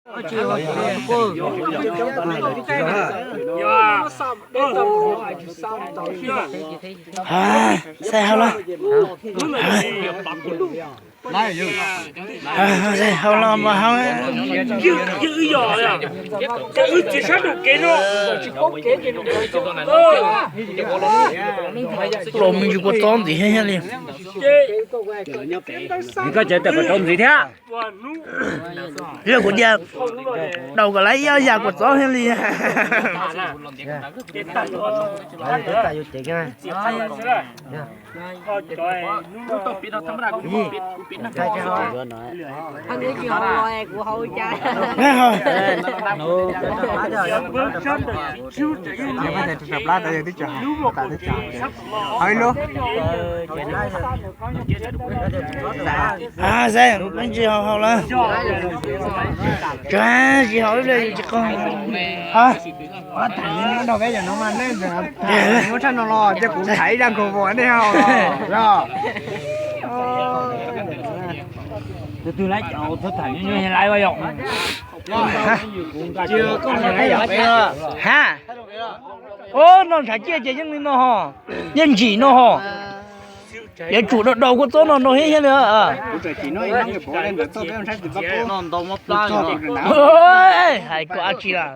Saib hauv los. Saib hauv los mas hauv. Los me ntsis kua txob ntxiv thiab li. Koj tsev tawm kom rau ntxiv thiab. Yog kuv tias daus kom lawv ib ob yam kua txob thiab li. Hauv ib lub. Saib, peb ntsis hauv hauv lawm. Tsis hauv ib pliag yus tsis qog. Tham nyob nyob peb cov no mas nej muab tshaj no los cia kuv tham ib zaj nkaus vos nej haus los. Tus twg lawv cov txhob tham nyob nyob lawv yom. Ha, o, no ntshav ciaj ces yeej li no ho, yeej ntsim no ho. Yuav tsum daus daus kua txob no no thiab thiab li. Hais koj dab tsi lawm.